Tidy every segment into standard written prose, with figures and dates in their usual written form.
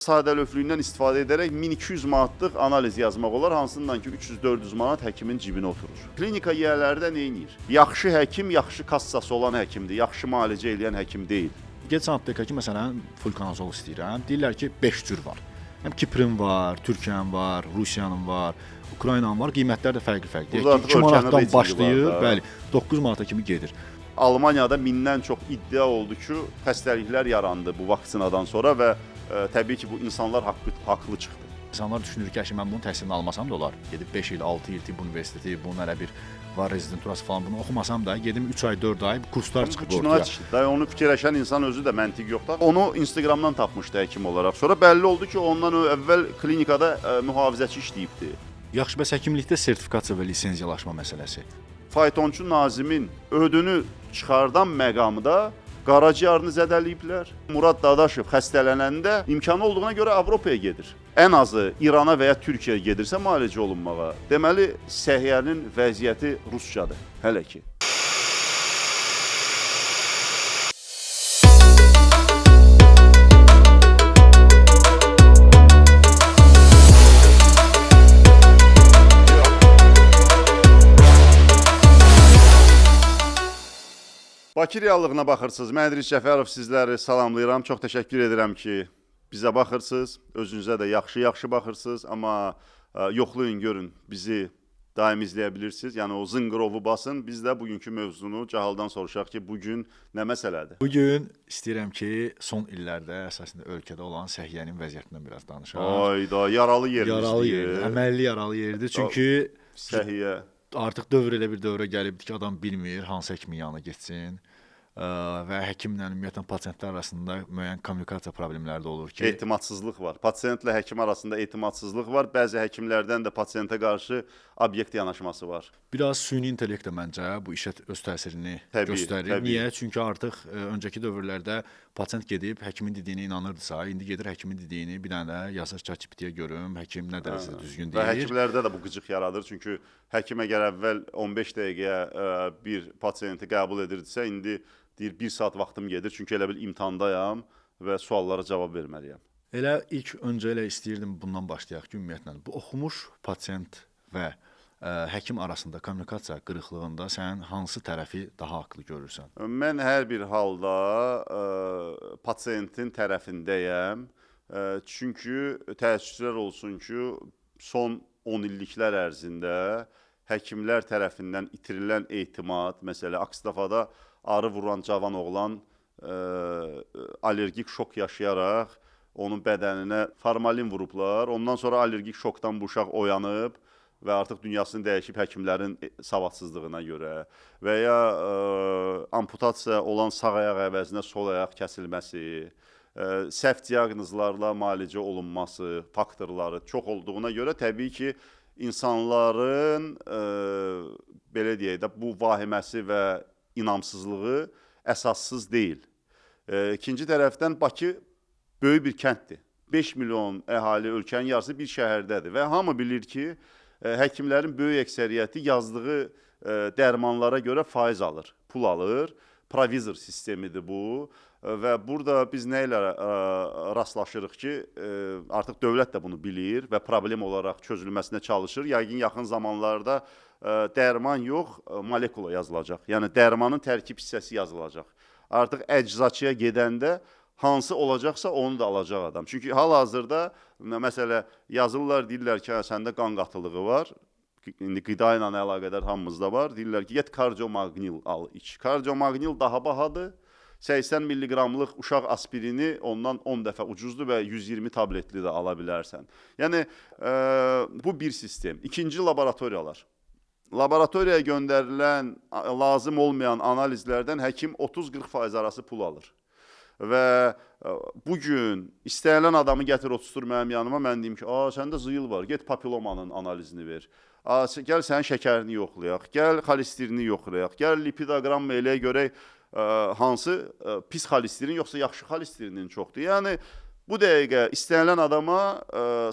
Sadəlövhlüyündən istifadə edərək 1200 manatlıq analiz yazmaq olar, hansından ki 300-400 manat həkimin cibinə oturur. Klinika yiyələri də nə edir? Yaxşı həkim, yaxşı kassası olan həkimdir, yaxşı müalicə eləyən həkim deyil. Getsən apteka ki, məsələn, fulkanazol istəyirəm. Deyirlər ki, 5 cür var. Həm Kiprin var, Türkiyənin var, Rusiyanın var, Ukraynanın var. Qiymətlər də fərqli-fərqli. Burada Deyək ki, artıq 2 ölkənin manatdan reytingi var başlayır, da. bəli, 9 manata kimi gedir. Almaniyada mindən çox iddia oldu ki, xəstəliklər yarandı bu vaksinadan sonra və təbii ki, bu insanlar haqlı çıxdı. İnsanlar düşünür ki, əşi mən bunun təhsilini almasam da olar. Gedib 5 il, 6 il tibb universiteti, bunun hələ bir var rezidenturası falan bunu oxumasam da gedim 3 ay, 4 ay kurslar Bu çıxıb cinayət ortaya. işidir. Da, onu fikirləşən insan özü də məntiq yoxdur. Onu Instagramdan tapmışdı həkim olaraq. Sonra bəlli oldu ki, ondan əvvəl klinikada mühafizəçi işləyibdi. Yaxşı, bəs həkimlikdə sertifikasiya və lisenziyalaşma məsələsi. Faytonçu Nazimin ödünü çıxardan məqamda qaraciyarını zədələyiblər. Murad Dadaşov xəstələnəndə imkanı olduğuna görə Avropaya gedir. Ən azı İrana və ya Türkiyəyə gedirsə müalicə olunmağa. Deməli, səhiyyənin vəziyyəti ruscadır hələ ki. Bakı reallığına baxırsınız. Mən İdris Cəfərov sizləri salamlayıram. Çox təşəkkür edirəm ki, bizə baxırsınız. Özünüzə də yaxşı-yaxşı baxırsınız, amma yoxlayın görün bizi daim izləyə bilirsiniz. Yəni o zınqırovu basın. Biz də bugünkü mövzunu Cahaldan soruşaq ki, bu gün nə məsələdir? Bu gün istəyirəm ki, son illərdə əsasında ölkədə olan səhiyyənin vəziyyətindən biraz danışaq. Ayda, yaralı yerimiz. Yaralı yerdir, əməlli yaralı yerdir. Çünki səhiyyə artıq dövr elə bir dövrə gəlibdi ki, adam bilmir hansı həkimin yanına getsin. Və həkimlə ümumiyyətlə pasientlər arasında müəyyən kommunikasiya problemləri də olur ki, etimadsızlıq var. Pasientlə həkim arasında etimadsızlıq var. Bəzi həkimlərdən də pasientə qarşı obyekt yanaşması var. Biraz süni intellekt də məncə bu işə öz təsirini Təbii, göstərir. Təbii. Niyə? Çünki artıq öncəki dövrlərdə pasient gedib həkimin dediyinə inanırdısa, indi gedir həkimin dediyini bir dənə də yazır ChatGPT-yə görüm, həkim nə dərəcədə düzgün Və deyir. həkimlərdə də bu qıcıq yaradır. Çünki həkim əgər əvvəl 15 dəqiqəyə bir pasienti qəbul edirdisə, indi deyir 1 saat vaxtım gedir, çünki elə bil imtahandayam və suallara cavab verməliyəm. Elə ilk öncə elə istəyirdim bundan başlayaq ki, ümumiyyətlə bu oxumuş pasient və həkim arasında kommunikasiya qırıqlığında sən hansı tərəfi daha haqlı görürsən? Mən hər bir halda pasientin tərəfindəyəm. Çünki təəssüflər olsun ki, son 10 illiklər ərzində həkimlər tərəfindən itirilən etimad, məsələ Akstafada arı vuran cavan oğlan allergik şok yaşayaraq onun bədəninə formalin vurublar. Ondan sonra allergik şokdan bu uşaq oyanıb və artıq dünyasını dəyişib həkimlərin savadsızlığına görə və ya amputasiya olan sağ ayaq əvəzinə sol ayaq kəsilməsi, səhv diaqnozlarla müalicə olunması faktorları çox olduğuna görə təbii ki, insanların belə deyək də bu vahiməsi və inamsızlığı əsassız deyil. İkinci tərəfdən Bakı böyük bir kənddir. 5 milyon əhali ölkənin yarısı bir şəhərdədir və hamı bilir ki, həkimlərin böyük əksəriyyəti yazdığı dərmanlara görə faiz alır, pul alır. Provizor sistemidir bu və burada biz nə ilə rastlaşırıq ki, artıq dövlət də bunu bilir və problem olaraq çözülməsinə çalışır. Yəqin yaxın zamanlarda dərman yox, molekula yazılacaq. Yəni dərmanın tərkib hissəsi yazılacaq. Artıq əczaçıya gedəndə hansı olacaqsa onu da alacaq adam. Çünki hal-hazırda məsələ yazırlar, deyirlər ki, hə, səndə qan qatılığı var. İndi qida ilə əlaqədar hamımızda var. Deyirlər ki, get kardiomagnil al, iç. Kardiomagnil daha bahadır. 80 milliqramlıq uşaq aspirini ondan 10 dəfə ucuzdur və 120 tabletli də ala bilərsən. Yəni bu bir sistem. İkinci laboratoriyalar. Laboratoriyaya göndərilən lazım olmayan analizlərdən həkim 30-40% arası pul alır. Və bu gün istənilən adamı gətir oturtur mənim yanıma, mən deyim ki, "A, səndə zıyıl var, get papilomanın analizini ver. A, gəl sənin şəkərini yoxlayaq, gəl xolesterini yoxlayaq, gəl lipidoqram eləyək görək hansı pis xolesterin yoxsa yaxşı xolesterin çoxdur." Yəni Bu dəqiqə istənilən adama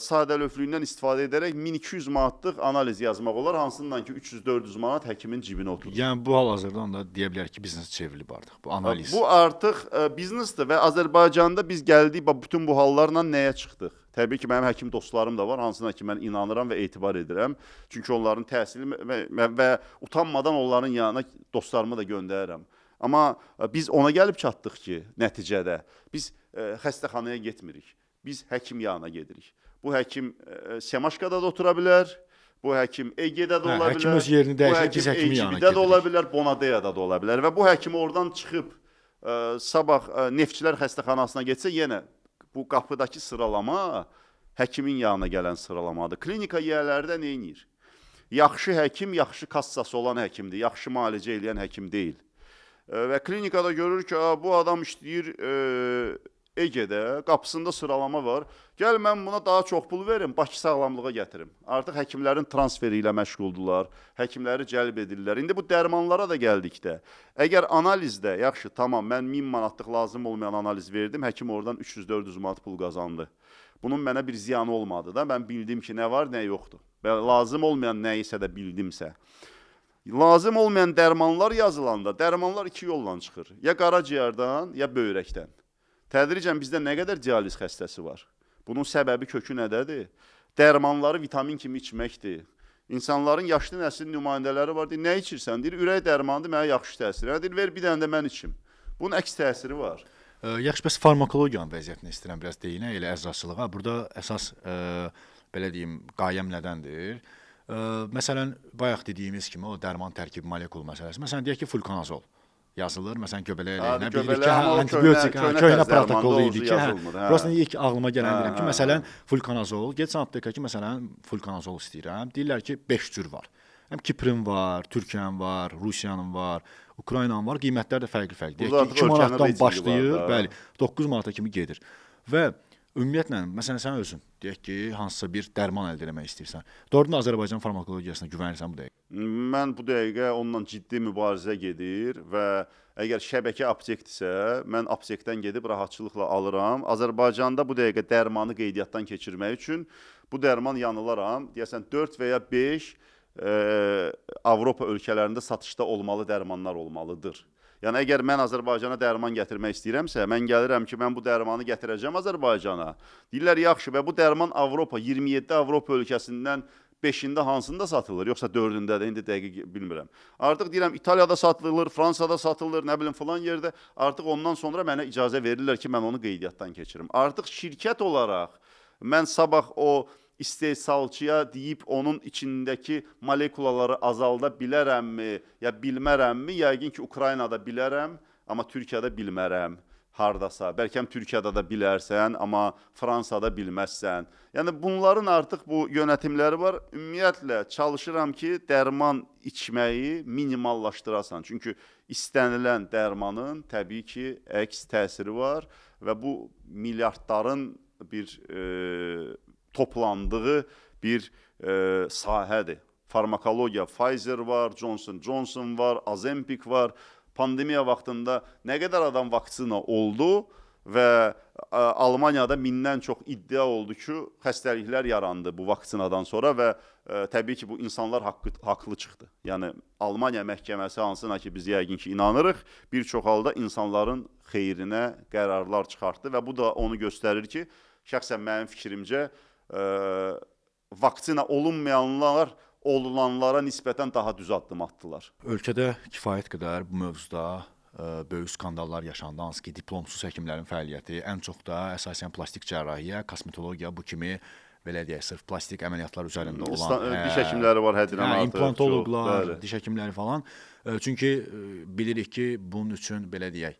sadəlövhlüyündən istifadə edərək 1200 manatlıq analiz yazmaq olar, hansından ki 300-400 manat həkimin cibinə oturur. Yəni bu hal-hazırda onda deyə bilərik ki, biznes çevrilib artıq. Bu analiz. Bu artıq biznesdir və Azərbaycanda biz gəldik bax bütün bu hallarla nəyə çıxdıq? Təbii ki, mənim həkim dostlarım da var, hansına ki mən inanıram və etibar edirəm. Çünki onların təhsili və utanmadan onların yanına dostlarımı da göndərirəm. Amma biz ona gəlib çatdıq ki, nəticədə biz xəstəxanaya getmirik. Biz həkim yanına gedirik. Bu həkim Semaşkada da otura bilər, bu həkim Egedə də ola bilər. Həkim öz yerini dəyişir, biz həkimin yanına gedirik. də ola bilər, Bonadeyada da ola bilər və bu həkim oradan çıxıb sabah Neftçilər xəstəxanasına getsə yenə bu qapıdakı sıralama həkimin yanına gələn sıralamadır. Klinika yiyələri də nə edir? Yaxşı həkim, yaxşı kassası olan həkimdir, yaxşı müalicə eləyən həkim deyil. Və klinikada görür ki, bu adam işləyir Egedə, qapısında sıralama var. Gəl mən buna daha çox pul verim, Bakı sağlamlığa gətirim. Artıq həkimlərin transferi ilə məşğuldurlar, həkimləri cəlb edirlər. İndi bu dərmanlara da gəldikdə, əgər analizdə, yaxşı, tamam, mən 1000 manatlıq lazım olmayan analiz verdim, həkim oradan 300-400 manat pul qazandı. Bunun mənə bir ziyanı olmadı da, mən bildim ki, nə var, nə yoxdur. Və lazım olmayan nə isə də bildimsə. Lazım olmayan dərmanlar yazılanda, dərmanlar iki yolla çıxır. Ya qaraciyərdən, ya böyrəkdən. Tədricən bizdə nə qədər dializ xəstəsi var? Bunun səbəbi kökü nədədir? Dərmanları vitamin kimi içməkdir. İnsanların yaşlı nəslin nümayəndələri var. Deyir, nə içirsən? Deyir, ürək dərmanıdır, mənə yaxşı təsir edir. Deyir, ver bir dənə də mən içim. Bunun əks təsiri var. Yaxşı, bəs farmakologiyanın vəziyyətini istəyirəm biraz deyinə, elə əczaçılığa. Burada əsas, belə deyim, qayəm nədəndir? Məsələn, bayaq dediyimiz kimi o dərman tərkibi molekul məsələsi. Məsələn, deyək ki, fulkonazol yazılır. Məsələn, göbələk əleyhinə bilirik ki, antibiotik, köhnə protokolu idi ki, Prosta ilk ağlıma gələn deyirəm ki, məsələn, fulkonazol, getsən apteka ki, məsələn, fulkonazol istəyirəm. Deyirlər ki, 5 cür var. Həm Kiprin var, Türkiyənin var, Rusiyanın var, Ukraynanın var. Qiymətlər də fərqli-fərqli. Deyək ki, 2 manatdan başlayır, bəli, 9 manata kimi gedir. Və ümumiyyətlə, məsələn, sən özün, deyək ki, hansısa bir dərman əldə eləmək istəyirsən. Doğrudan Azərbaycan farmakologiyasına güvənirsən bu dəqiqə? Mən bu dəqiqə onunla ciddi mübarizə gedir və əgər şəbəkə aptekdirsə, mən aptekdən gedib rahatçılıqla alıram. Azərbaycanda bu dəqiqə dərmanı qeydiyyatdan keçirmək üçün bu dərman yanılaram. Deyəsən, 4 və ya 5 Avropa ölkələrində satışda olmalı dərmanlar olmalıdır. Yəni, əgər mən Azərbaycana dərman gətirmək istəyirəmsə, mən gəlirəm ki, mən bu dərmanı gətirəcəm Azərbaycana. Deyirlər, yaxşı, və bu dərman Avropa, 27 Avropa ölkəsindən 5-ində hansında satılır, yoxsa 4-ündə də, indi dəqiq bilmirəm. Artıq deyirəm, İtaliyada satılır, Fransada satılır, nə bilim filan yerdə. Artıq ondan sonra mənə icazə verirlər ki, mən onu qeydiyyatdan keçirim. Artıq şirkət olaraq mən sabah o istehsalçıya deyib onun içindəki molekulaları azalda bilərəmmi, ya bilmərəmmi? Yəqin ki, Ukraynada bilərəm, amma Türkiyədə bilmərəm hardasa. Bəlkə Türkiyədə də bilərsən, amma Fransada bilməzsən. Yəni, bunların artıq bu yönətimləri var. Ümumiyyətlə, çalışıram ki, dərman içməyi minimallaşdırasan. Çünki istənilən dərmanın təbii ki, əks təsiri var və bu milyardların bir toplandığı bir sahədir. Farmakologiya, Pfizer var, Johnson Johnson var, Ozempic var. Pandemiya vaxtında nə qədər adam vaksina oldu və Almaniyada 1000-dən çox iddia oldu ki, xəstəliklər yarandı bu vaksinadan sonra və təbii ki, bu insanlar haqlı çıxdı. Yəni, Almaniya məhkəməsi hansına ki, biz yəqin ki, inanırıq, bir çox halda insanların xeyrinə qərarlar çıxartdı və bu da onu göstərir ki, şəxsən mənim fikrimcə, vaksina olunmayanlar olunanlara nisbətən daha düz addım atdılar. Ölkədə kifayət qədər bu mövzuda böyük skandallar yaşandı, hansı ki, diplomsuz həkimlərin fəaliyyəti, ən çox da əsasən plastik cərrahiyyə, kosmetologiya, bu kimi, belə deyək, sırf plastik əməliyyatlar üzərində olan diş həkimləri var həddindən artıq. İmplantoloqlar, diş həkimləri falan. Çünki bilirik ki, bunun üçün, belə deyək,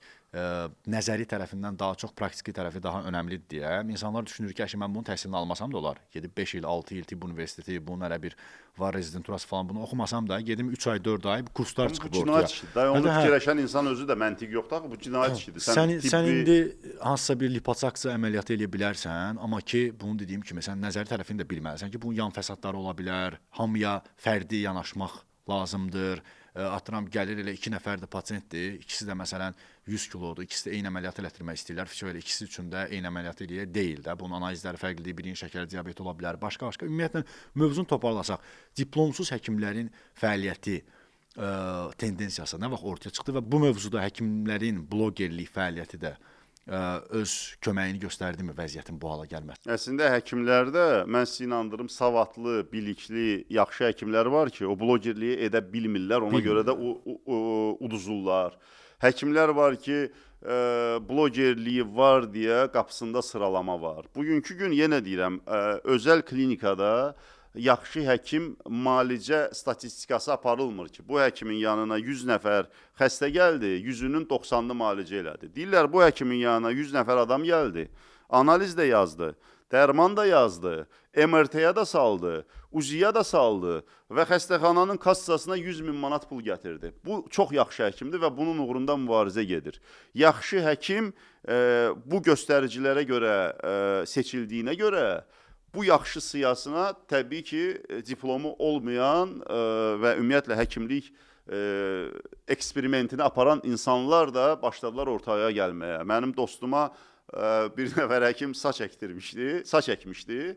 nəzəri tərəfindən daha çox praktiki tərəfi daha önəmlidir deyə insanlar düşünür ki, əşi, mən bunun təhsilini almasam da olar. Gedib 5 il, 6 il tibb universiteti, bunun hələ bir var rezidenturası falan, bunu oxumasam da gedim 3 ay, 4 ay kurslar çıxıb ortaya. Bu cinayət işidir. Onu fikirləşən insan özü də məntiq yoxdur axı, bu cinayət işidir. Sən indi hansısa bir liposaksiya əməliyyatı eləyə bilərsən, amma ki, bunu dediyim kimi sən nəzəri tərəfini də bilməlisən ki, bunun yan fəsadları ola bilər, hamıya fərdi yanaşmaq lazımdır. Atıram gəlir elə 2 nəfər də pasientdir. İkisi də məsələn 100 kilodur. İkisi də eyni əməliyyatı elətdirmək istəyirlər. Fiço elə ikisi üçün də eyni əməliyyatı eləyə deyil də. Bunun analizləri fərqlidir. Birinin şəkərli diabeti ola bilər, başqa-başqa. Ümumiyyətlə mövzunu toparlasaq, diplomsuz həkimlərin fəaliyyəti tendensiyası nə vaxt ortaya çıxdı və bu mövzuda həkimlərin blogerlik fəaliyyəti də öz köməyini göstərdimi vəziyyətin bu hala gəlməsinə? Əslində həkimlərdə mən sizi inandırım, savadlı, bilikli, yaxşı həkimlər var ki, o blogerliyi edə bilmirlər, ona görə də uduzurlar. Həkimlər var ki, blogerliyi var deyə qapısında sıralama var. Bugünkü gün yenə deyirəm, özəl klinikada yaxşı həkim müalicə statistikası aparılmır ki, bu həkimin yanına 100 nəfər xəstə gəldi, 100-ünün 90-ını müalicə elədi. Deyirlər, bu həkimin yanına 100 nəfər adam gəldi, analiz də yazdı, dərman da yazdı, MRT-yə də saldı, UZI-yə də saldı və xəstəxananın kassasına 100 min manat pul gətirdi. Bu çox yaxşı həkimdir və bunun uğrunda mübarizə gedir. Yaxşı həkim bu göstəricilərə görə seçildiyinə görə bu yaxşı siyasına təbii ki, diplomu olmayan və ümumiyyətlə həkimlik eksperimentini aparan insanlar da başladılar ortaya gəlməyə. Mənim dostuma bir nəfər həkim saç əkdirmişdi, saç əkmişdi.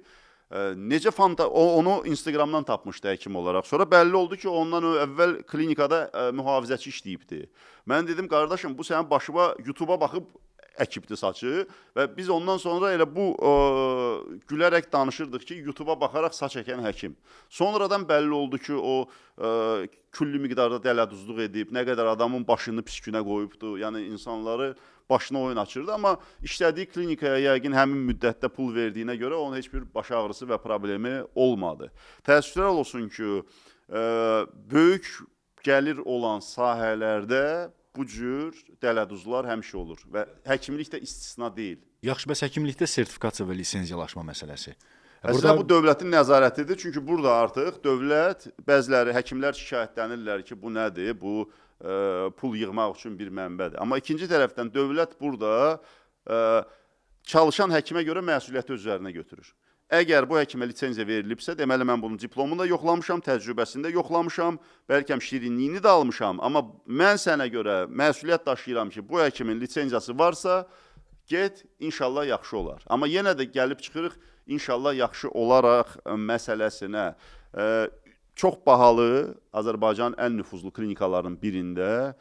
Necə onu Instagramdan tapmışdı həkim olaraq. Sonra bəlli oldu ki, ondan əvvəl klinikada mühafizəçi işləyibdi. Mən dedim, qardaşım, bu sənin başıma YouTube-a baxıb əkibdi saçı və biz ondan sonra elə bu gülərək danışırdıq ki, YouTube-a baxaraq saç əkən həkim. Sonradan bəlli oldu ki, o küllü miqdarda dələduzluq edib, nə qədər adamın başını pis günə qoyubdu, yəni insanları başına oyun açırdı, amma işlədiyi klinikaya yəqin həmin müddətdə pul verdiyinə görə onun heç bir baş ağrısı və problemi olmadı. Təəssüflər olsun ki, böyük gəlir olan sahələrdə bu cür dələduzlar həmişə olur və həkimlik də istisna deyil. Yaxşı, bəs həkimlikdə sertifikasiya və lisenziyalaşma məsələsi? Əslində bu dövlətin nəzarətidir. Çünki burada artıq dövlət, bəziləri həkimlər şikayətlənirlər ki, bu nədir? Bu pul yığmaq üçün bir mənbədir. Amma ikinci tərəfdən dövlət burada çalışan həkimə görə məsuliyyəti öz üzərinə götürür. Əgər bu həkimə lisenziya verilibsə, deməli mən bunun diplomunu da yoxlamışam, təcrübəsini də yoxlamışam, bəlkə şirinliyini də almışam, amma mən sənə görə məsuliyyət daşıyıram ki, bu həkimin lisenziyası varsa, get, inşallah yaxşı olar. Amma yenə də gəlib çıxırıq, inşallah yaxşı olaraq məsələsinə. Çox bahalı Azərbaycanın ən nüfuzlu klinikalarının birində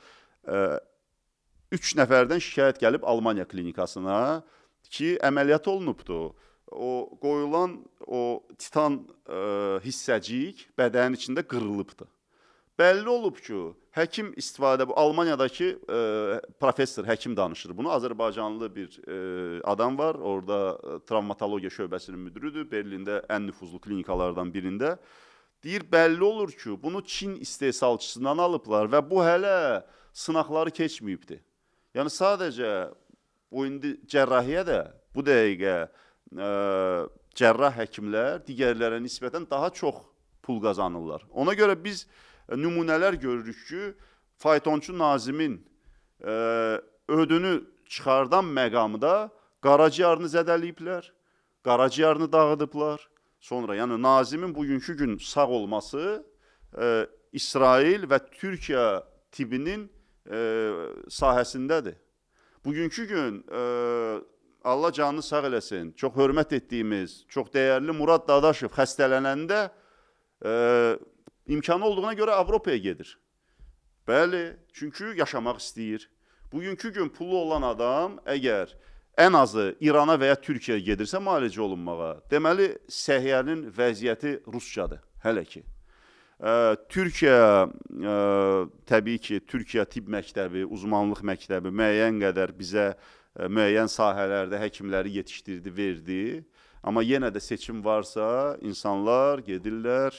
3 nəfərdən şikayət gəlib Almaniya klinikasına ki, əməliyyat olunubdur. O qoyulan o titan hissəcik bədənin içində qırılıbdır. Bəlli olub ki, həkim istifadə, bu Almaniyadakı professor, həkim danışır bunu. Azərbaycanlı bir adam var, orada travmatologiya şöbəsinin müdürüdür, Berlində ən nüfuzlu klinikalardan birində. Deyir, bəlli olur ki, bunu Çin istehsalçısından alıblar və bu hələ sınaqları keçməyibdir. Yəni sadəcə bu indi cərrahiyyə də bu dəqiqə cərrah həkimlər digərlərə nisbətən daha çox pul qazanırlar. Ona görə biz nümunələr görürük ki, faytonçu Nazimin ödünü çıxardan məqamda qaraciyarını zədələyiblər, qaraciyarını dağıdıblar. Sonra, yəni Nazimin bugünkü gün sağ olması İsrail və Türkiyə tibbinin sahəsindədir. Bugünkü gün Allah canını sağ eləsin, çox hörmət etdiyimiz, çox dəyərli Murad Dadaşov xəstələnəndə imkanı olduğuna görə Avropaya gedir. Bəli, çünki yaşamaq istəyir. Bugünkü gün pulu olan adam əgər ən azı İrana və ya Türkiyəyə gedirsə müalicə olunmağa, deməli səhiyyənin vəziyyəti ruscadır hələ ki. Türkiyə, təbii ki, Türkiyə tibb məktəbi, uzmanlıq məktəbi müəyyən qədər bizə müəyyən sahələrdə həkimləri yetişdirdi, verdi. Amma yenə də seçim varsa, insanlar gedirlər,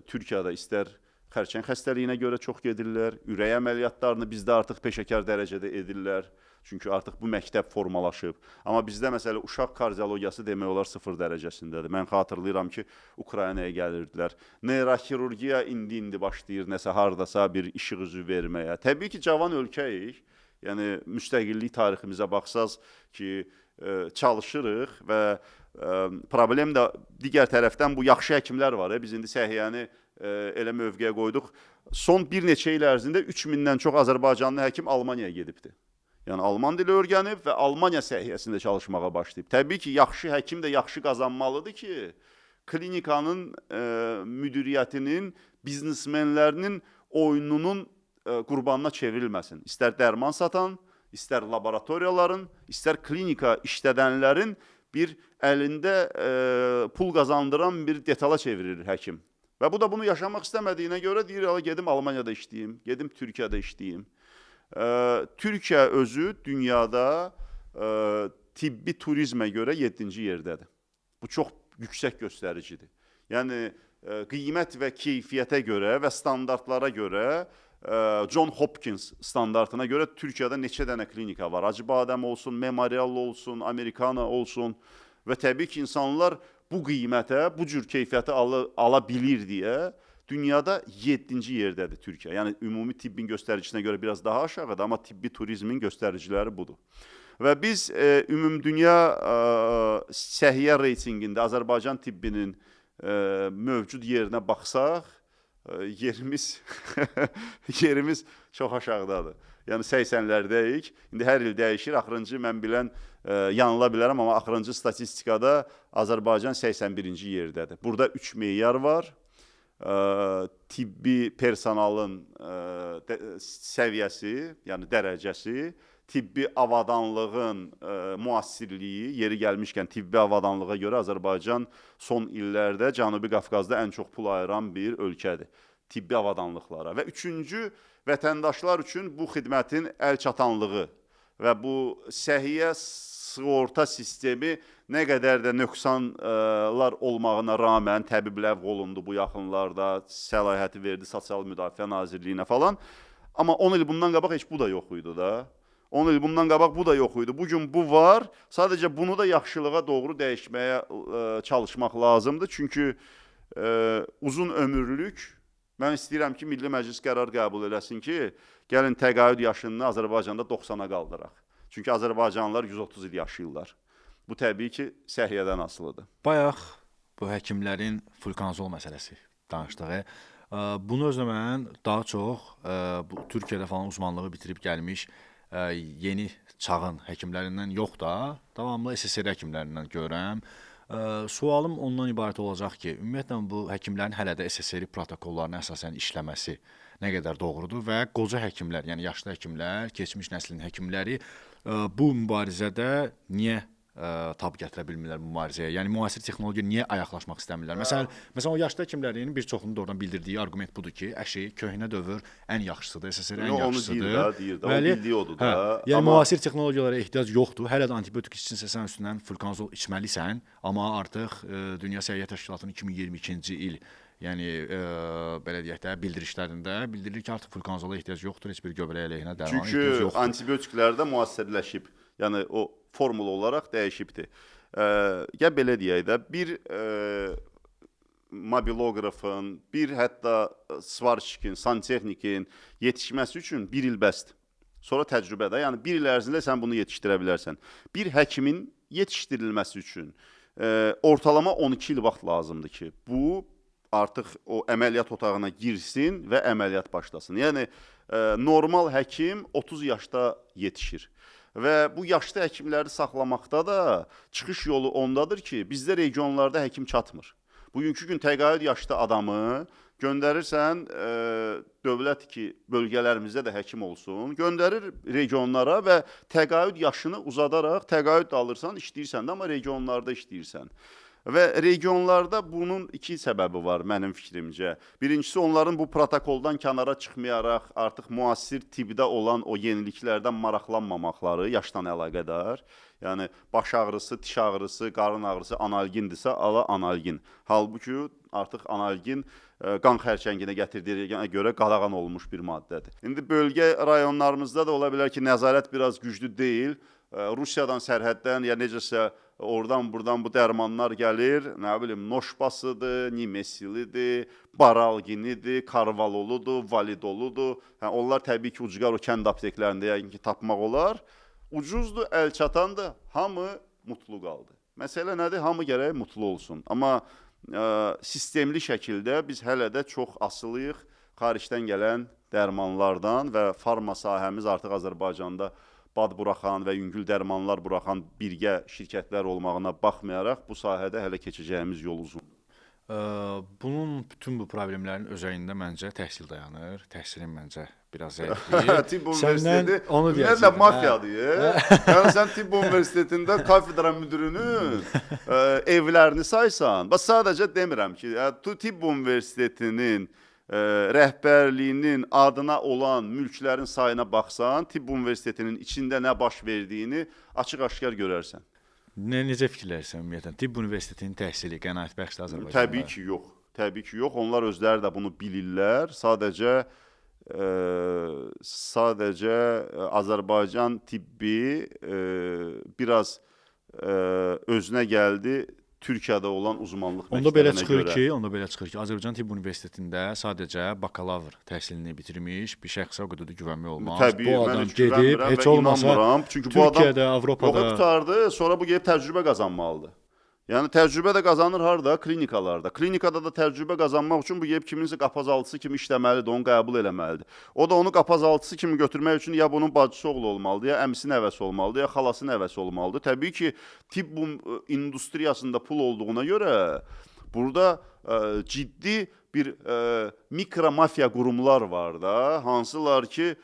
Türkiyədə istər xərçəng xəstəliyinə görə çox gedirlər, ürək əməliyyatlarını bizdə artıq peşəkar dərəcədə edirlər. Çünki artıq bu məktəb formalaşıb. Amma bizdə məsələ uşaq kardiologiyası demək olar 0 dərəcəsindədir. Mən xatırlayıram ki, Ukraynaya gəlirdilər. Neyroxirurgiya indi-indi başlayır nəsə hardasa bir işıq üzü verməyə. Təbii ki, cavan ölkəyik. Yəni müstəqillik tariximizə baxsaz ki, çalışırıq və problem də digər tərəfdən bu yaxşı həkimlər var. Biz indi səhiyyəni elə mövqeyə qoyduq. Son bir neçə il ərzində 3000-dən çox Azərbaycanlı həkim Almaniyaya gedibdir. Yəni alman dili öyrənib və Almaniya səhiyyəsində çalışmağa başlayıb. Təbii ki, yaxşı həkim də yaxşı qazanmalıdır ki, klinikanın müdiriyyətinin, biznesmenlərinin oyununun qurbanına çevrilməsin. İstər dərman satan, istər laboratoriyaların, istər klinika işlədənlərin bir əlində pul qazandıran bir detala çevirir həkim. Və bu da bunu yaşamaq istəmədiyinə görə deyir, ala gedim Almaniyada işləyim, gedim Türkiyədə işləyim. Türkiyə özü dünyada tibbi turizmə görə 7-ci yerdədir. Bu çox yüksək göstəricidir. Yəni qiymət və keyfiyyətə görə və standartlara görə John Hopkins standartına görə Türkiyədə neçə dənə klinika var. Acıbadəm olsun, Memorial olsun, Amerikana olsun və təbii ki, insanlar bu qiymətə, bu cür keyfiyyəti ala bilir deyə dünyada 7-ci yerdədir Türkiyə. Yəni ümumi tibbin göstəricisinə görə biraz daha aşağıdır, amma tibbi turizmin göstəriciləri budur. Və biz ümumdünya səhiyyə reytinqində Azərbaycan tibbinin mövcud yerinə baxsaq, yerimiz yerimiz çox aşağıdadır. Yəni 80-lərdəyik. İndi hər il dəyişir. Axırıncı mən bilən yanıla bilərəm, amma axırıncı statistikada Azərbaycan 81-ci yerdədir. Burada 3 meyar var. Tibbi personalın səviyyəsi, yəni dərəcəsi, tibbi avadanlığın müasirliyi, yeri gəlmişkən tibbi avadanlığa görə Azərbaycan son illərdə Cənubi Qafqazda ən çox pul ayıran bir ölkədir tibbi avadanlıqlara. Və üçüncü, vətəndaşlar üçün bu xidmətin əl çatanlığı və bu səhiyyə sığorta sistemi nə qədər də nöqsanlar olmağına rağmen təbib ləğv olundu bu yaxınlarda, səlahiyyəti verdi Sosial Müdafiə Nazirliyinə falan. Amma 10 il bundan qabaq heç bu da yox idi da. 10 il bundan qabaq bu da yox idi. Bu gün bu var. Sadəcə bunu da yaxşılığa doğru dəyişməyə çalışmaq lazımdır. Çünki uzun ömürlük, mən istəyirəm ki, Milli Məclis qərar qəbul eləsin ki, gəlin təqaüd yaşını Azərbaycanda 90-a qaldıraq. Çünki Azərbaycanlılar 130 il yaşayırlar. Bu təbii ki, səhiyyədən asılıdır. Bayaq bu həkimlərin flukonazol məsələsi danışdıq. Bunu özünə mən daha çox bu Türkiyədə falan uzmanlığı bitirib gəlmiş yeni çağın həkimlərindən yox da, davamlı SSR həkimlərindən görürəm. Sualım ondan ibarət olacaq ki, ümumiyyətlə bu həkimlərin hələ də SSR protokollarına əsasən işləməsi nə qədər doğrudur və qoca həkimlər, yəni yaşlı həkimlər, keçmiş nəslin həkimləri bu mübarizədə niyə tab gətirə bilmirlər bu mübarizəyə? Yəni müasir texnologiya niyə ayaqlaşmaq istəmirlər? Məsələn o yaşlı həkimlərin bir çoxunun doğrudan bildirdiyi arqument budur ki, əşi köhnə dövr ən yaxşısıdır, SSR ən yaxşısıdır. Onu deyir da, o bildiyi odur da. Yəni müasir texnologiyalara ehtiyac yoxdur. Hələ də antibiotik içsinsə sən üstündən flukonazol içməlisən, amma artıq Dünya Səhiyyə Təşkilatının 2022-ci il, yəni belə deyək də, bildirişlərində bildirilir ki, artıq flukonazola ehtiyac yoxdur, heç bir göbələk əleyhinə dərmana ehtiyac yoxdur. Çünki antibiotiklər də müasirləşib. Yəni o formul olaraq dəyişibdir. Ya belə deyək də, bir mobiloqrafın, bir hətta svarçikin, santexnikin yetişməsi üçün bir il bəsdir. Sonra təcrübədə, yəni bir il ərzində sən bunu yetişdirə bilərsən. Bir həkimin yetişdirilməsi üçün ortalama 12 il vaxt lazımdır ki, bu artıq o əməliyyat otağına girsin və əməliyyat başlasın. Yəni normal həkim 30 yaşda yetişir. Və bu yaşlı həkimləri saxlamaqda da çıxış yolu ondadır ki, bizdə regionlarda həkim çatmır. Bugünkü gün təqaüd yaşlı adamı göndərirsən, dövlət ki, bölgələrimizdə də həkim olsun, göndərir regionlara və təqaüd yaşını uzadaraq təqaüd də alırsan, işləyirsən də, amma regionlarda işləyirsən. Və regionlarda bunun iki səbəbi var mənim fikrimcə. Birincisi, onların bu protokoldan kənara çıxmayaraq artıq müasir tibbdə olan o yeniliklərdən maraqlanmamaqları yaşdan əlaqədar. Yəni baş ağrısı, diş ağrısı, qarın ağrısı analgindirsə, ala analgin. Halbuki artıq analgin qan xərçənginə gətirdiyinə görə qadağan olunmuş bir maddədir. İndi bölgə rayonlarımızda da ola bilər ki, nəzarət biraz güclü deyil. Rusiyadan, sərhəddən ya necəsə oradan buradan bu dərmanlar gəlir, nə bilim, noşbasıdır, nimesilidir, baralginidir, karvaloludur, validoludur. Hə, onlar təbii ki, ucqar o kənd apteklərində yəqin ki, tapmaq olar. Ucuzdur, əl çatandır, hamı mutlu qaldı. Məsələ nədir? Hamı gərək mutlu olsun. Amma Sistemli şəkildə biz hələ də çox asılıyıq xaricdən gələn dərmanlardan və farma sahəmiz artıq Azərbaycanda bad buraxan və yüngül dərmanlar buraxan birgə şirkətlər olmağına baxmayaraq bu sahədə hələ keçəcəyimiz yol uzundur. Bunun bütün bu problemlərin özəyində məncə təhsil dayanır. Təhsilin məncə biraz zəifliyi. Tibb universiteti onu ümumiyyətlə mafiyadır. Yəni sən tibb universitetində kafedra müdirinin evlərini saysan, bax sadəcə demirəm ki, tibb universitetinin rəhbərliyinin adına olan mülklərin sayına baxsan, tibb universitetinin içində nə baş verdiyini açıq-aşkar görərsən. Necə fikirləşirsən ümumiyyətlə? Tibb universitetinin təhsili qənaətbəxşdir Azərbaycanda? Təbii ki, yox. Təbii ki, yox. Onlar özləri də bunu bilirlər. Sadəcə Azərbaycan tibbi biraz özünə gəldi Türkiyədə olan uzmanlıq məktəbinə görə. Onda belə çıxır ki, Azərbaycan Tibb Universitetində sadəcə bakalavr təhsilini bitirmiş bir şəxsə o qədər də güvənmək olmaz. Təbii, bu adam gedib heç olmasa çünki bu adam Türkiyədə, Avropada qurtardı, sonra bu gedib təcrübə qazanmalıdır. Yəni təcrübə də qazanır harda? Klinikalarda. Klinikada da təcrübə qazanmaq üçün bu gedib kiminsə qapazaltısı kimi işləməlidir, onu qəbul eləməlidir. O da onu qapazaltısı kimi götürmək üçün ya bunun bacısı oğlu olmalıdır, ya əmisi nəvəsi olmalıdır, ya xalası nəvəsi olmalıdır. Təbii ki, tibb industriyasında pul olduğuna görə burada ciddi bir mikromafiya qurumlar var da, hansılar ki,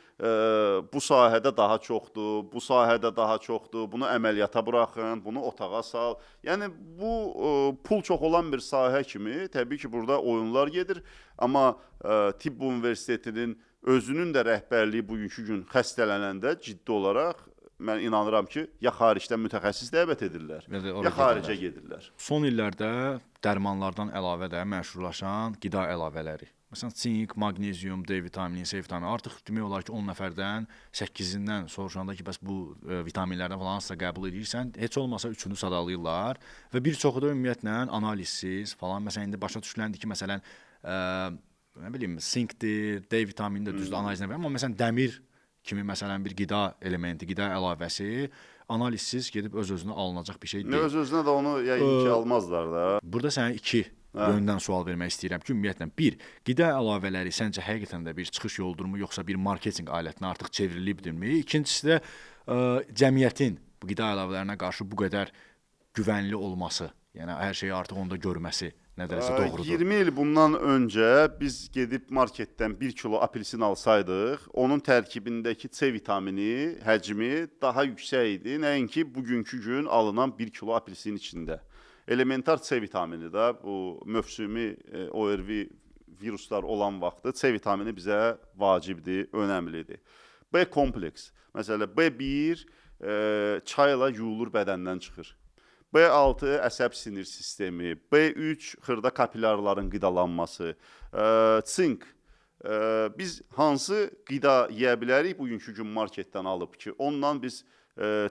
bu sahədə daha çoxdur, bu sahədə daha çoxdur, bunu əməliyyata buraxın, bunu otağa sal. Yəni bu pul çox olan bir sahə kimi təbii ki, burada oyunlar gedir, amma tibb universitetinin özünün də rəhbərliyi bugünkü gün xəstələnəndə ciddi olaraq mən inanıram ki, ya xaricdən mütəxəssis dəvət edirlər, ya xaricə gedirlər. Son illərdə dərmanlardan əlavə də məşhurlaşan qida əlavələri. Məsələn, sink, maqnezium, D vitamini, C vitamini. Artıq demək olar ki, 10 nəfərdən 8-indən soruşanda ki, bəs bu vitaminlərdən falan hansısa qəbul edirsən, heç olmasa 3-ünü sadalayırlar və bir çoxu da ümumiyyətlə analizsiz falan. Məsələn, indi başa düşüləndi ki, məsələn, nə bilim, sinkdir, D vitamini də düzdür analizinə, amma məsələn dəmir kimi məsələn bir qida elementi, qida əlavəsi analizsiz gedib öz-özünə alınacaq bir şey deyil. Öz-özünə də onu yəqin ki, almazlar da. Burada sənə iki yöndən sual vermək istəyirəm ki, ümumiyyətlə bir, qida əlavələri səncə həqiqətən də bir çıxış yoludurmu, yoxsa bir marketinq alətinə artıq çevrilibdirmi? İkincisi də cəmiyyətin bu qida əlavələrinə qarşı bu qədər güvənli olması, yəni hər şeyi artıq onda görməsi nə dərəcə doğrudur? 20 il bundan öncə biz gedib marketdən 1 kilo apelsin alsaydıq, onun tərkibindəki C vitamini həcmi daha yüksək idi, nəinki bugünkü gün alınan 1 kilo apelsin içində. Elementar C vitamini də bu mövsümi ORV viruslar olan vaxtı C vitamini bizə vacibdir, önəmlidir. B kompleks, məsələn B1 çayla yuyulur bədəndən çıxır. B6 əsəb sinir sistemi, B3 xırda kapilyarların qidalanması, sink. Biz hansı qida yeyə bilərik bugünkü gün marketdən alıb ki, ondan biz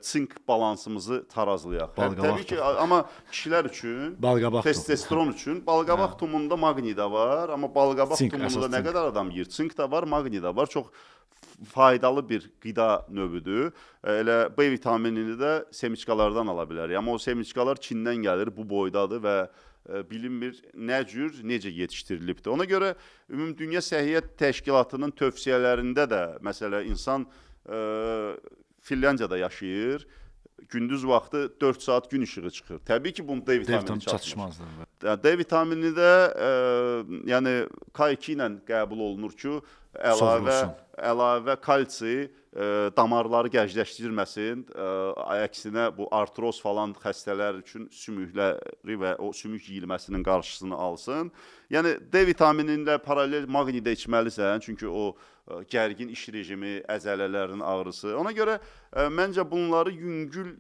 sink balansımızı tarazlayaq. Təbii ki, amma kişilər üçün, testosteron üçün, balqabaq tumunda maqni də var, amma balqabaq tumunda nə qədər adam yeyir? Sink də var, maqni də var. Çox faydalı bir qida növüdür. Elə B vitaminini də semiçkalardan ala bilərik. Amma o semiçkalar Çindən gəlir, bu boydadır və bilinmir nə cür, necə yetişdirilibdir. Ona görə Ümumdünya Səhiyyə Təşkilatının tövsiyələrində də məsələ insan Finlandiyada yaşayır, gündüz vaxtı 4 saat gün işığı çıxır. Təbii ki, bunun D vitamini çatışmaz. D vitamini də yəni K2 ilə qəbul olunur ki, əlavə kalsi damarları gərginləşdirməsin, əksinə bu artroz falan xəstələr üçün sümükləri və o sümük yeyilməsinin qarşısını alsın. Yəni D vitamini ilə paralel maqni də içməlisən, çünki o gərgin iş rejimi, əzələlərin ağrısı. Ona görə məncə bunları yüngül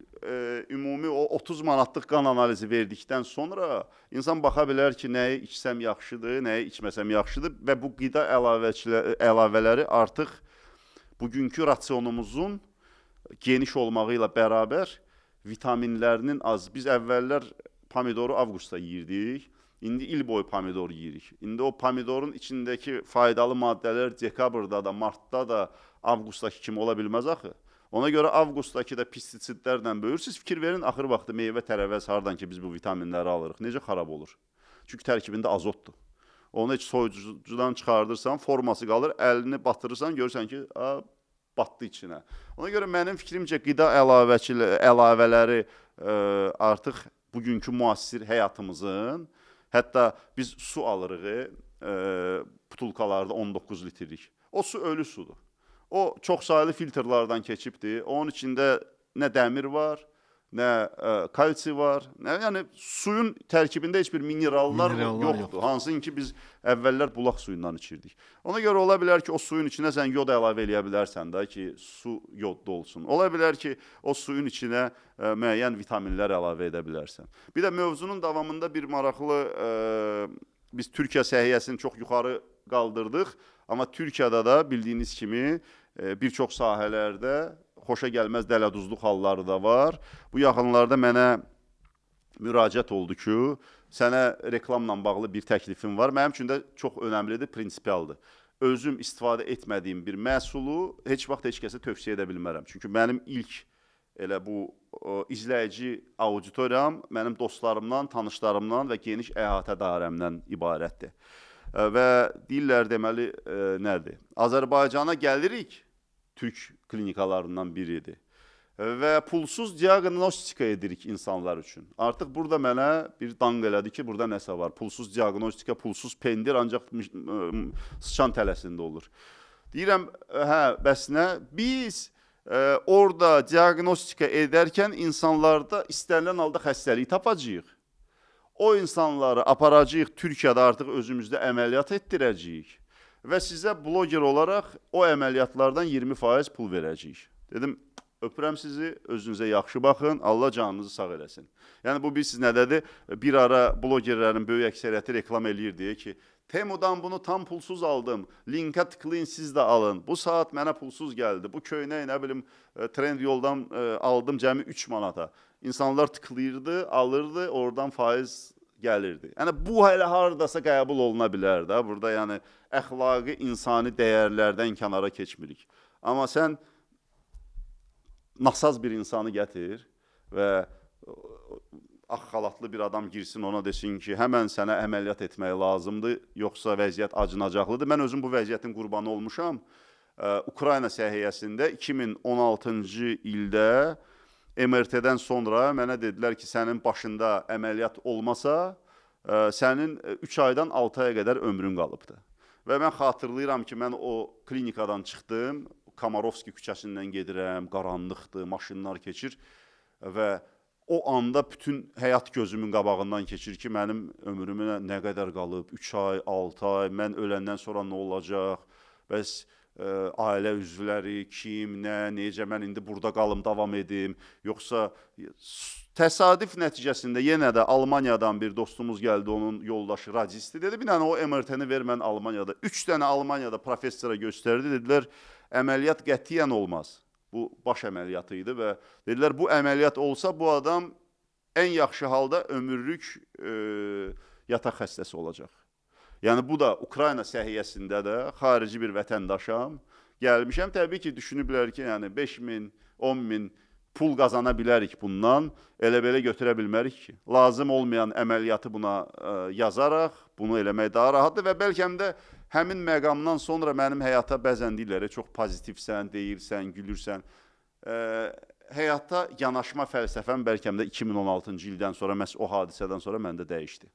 ümumi o 30 manatlıq qan analizi verdikdən sonra insan baxa bilər ki, nəyi içsəm yaxşıdır, nəyi içməsəm yaxşıdır və bu qida əlavələri artıq bugünkü rasionumuzun geniş olmağı ilə bərabər vitaminlərinin az. Biz əvvəllər pomidoru avqustda yeyirdik. İndi il boyu pomidor yeyirik. İndi o pomidorun içindəki faydalı maddələr dekabrda da, martda da, avqustdakı kimi ola bilməz axı. Ona görə avqustdakı da pestisidlərlə böyür. Siz fikir verin, axır vaxtı meyvə, tərəvəz hardan ki biz bu vitaminləri alırıq, necə xarab olur? Çünki tərkibində azotdur. Onu heç soyuducudan çıxardırsan, forması qalır, əlini batırırsan, görürsən ki, batdı içinə. Ona görə mənim fikrimcə qida əlavələri artıq bugünkü müasir həyatımızın, hətta biz su alırıq butulkalarda 19 litrlik. O su ölü sudur. O çoxsaylı filtrlardan keçibdir. Onun içində nə dəmir var, nə kalsi var, nə, yəni suyun tərkibində heç bir minerallar yoxdur. Hansını ki biz əvvəllər bulaq suyundan içirdik. Ona görə ola bilər ki, o suyun içinə sən yod əlavə eləyə bilərsən də ki, su yodlu olsun. Ola bilər ki, o suyun içinə müəyyən vitaminlər əlavə edə bilərsən. Bir də mövzunun davamında bir maraqlı biz Türkiyə səhiyyəsini çox yuxarı qaldırdıq, amma Türkiyədə də bildiyiniz kimi bir çox sahələrdə xoşa gəlməz dələduzluq halları da var. Bu yaxınlarda mənə müraciət oldu ki, sənə reklamla bağlı bir təklifim var. Mənim üçün də çox önəmlidir, prinsipialdır. Özüm istifadə etmədiyim bir məhsulu heç vaxt heç kəsə tövsiyə edə bilmərəm. Çünki mənim ilk elə bu izləyici auditoriyam mənim dostlarımdan, tanışlarımdan və geniş əhatə dairəmdən ibarətdir. Və deyirlər deməli nədir? Azərbaycana gəlirik, türk klinikalarından biridir. Və pulsuz diaqnostika edirik insanlar üçün. Artıq burada mənə bir danq elədi ki, burada nəsə var. Pulsuz diaqnostika, pulsuz pendir ancaq sıçan tələsində olur. Deyirəm, hə, bəs nə? Biz orada diaqnostika edərkən insanlarda istənilən halda xəstəlik tapacağıq. O insanları aparacağıq, Türkiyədə artıq özümüzdə əməliyyat etdirəcəyik və sizə bloger olaraq o əməliyyatlardan 20% pul verəcəyik. Dedim, öpürəm sizi, özünüzə yaxşı baxın, Allah canınızı sağ eləsin. Yəni bu bilirsiniz nədədir? Bir ara blogerlərin böyük əksəriyyəti reklam eləyir deyə ki, Temudan bunu tam pulsuz aldım, linka tıklayın siz də alın, bu saat mənə pulsuz gəldi, bu köynək nə bilim Trendyoldan aldım cəmi 3 manata. İnsanlar tıklayırdı, alırdı, oradan faiz gəlirdi. Yəni bu hələ hardasa qəbul oluna bilər də. Burada yəni əxlaqi, insani dəyərlərdən kənara keçmirik. Amma sən nasaz bir insanı gətir və ağ xalatlı bir adam girsin ona desin ki, həmən sənə əməliyyat etmək lazımdır, yoxsa vəziyyət acınacaqlıdır. Mən özüm bu vəziyyətin qurbanı olmuşam. Ukrayna səhiyyəsində 2016-cı ildə MRT-dən sonra mənə dedilər ki, sənin başında əməliyyat olmasa, sənin 3 aydan 6 aya qədər ömrün qalıbdır. Və mən xatırlayıram ki, mən o klinikadan çıxdım, Komarovski küçəsindən gedirəm, qaranlıqdır, maşınlar keçir və o anda bütün həyat gözümün qabağından keçir ki, mənim ömrümə nə qədər qalıb, 3 ay, 6 ay, mən öləndən sonra nə olacaq, bəs ailə üzvləri, kim, nə, necə, mən indi burada qalım, davam edim, yoxsa təsadüf nəticəsində yenə də Almaniyadan bir dostumuz gəldi, onun yoldaşı radisti, dedi, bir dənə o MRT-ni ver, mən Almaniyada. 3 dənə Almaniyada professora göstərdi, dedilər, əməliyyat qətiyyən olmaz. Bu baş əməliyyatı idi və dedilər, bu əməliyyat olsa, bu adam ən yaxşı halda ömürlük yataq xəstəsi olacaq. Yəni bu da Ukrayna səhiyyəsində də xarici bir vətəndaşam. Gəlmişəm, təbii ki, düşünüblər ki, yəni 5.000, 10.000 pul qazana bilərik bundan, elə belə götürə bilmərik ki. Lazım olmayan əməliyyatı buna yazaraq bunu eləmək daha rahatdır və bəlkə də həmin məqamdan sonra mənim həyata bəzən deyirlər, çox pozitivsən, deyirsən, gülürsən. Həyata yanaşma fəlsəfəm bəlkə də 2016-cı ildən sonra, məhz o hadisədən sonra məndə dəyişdi.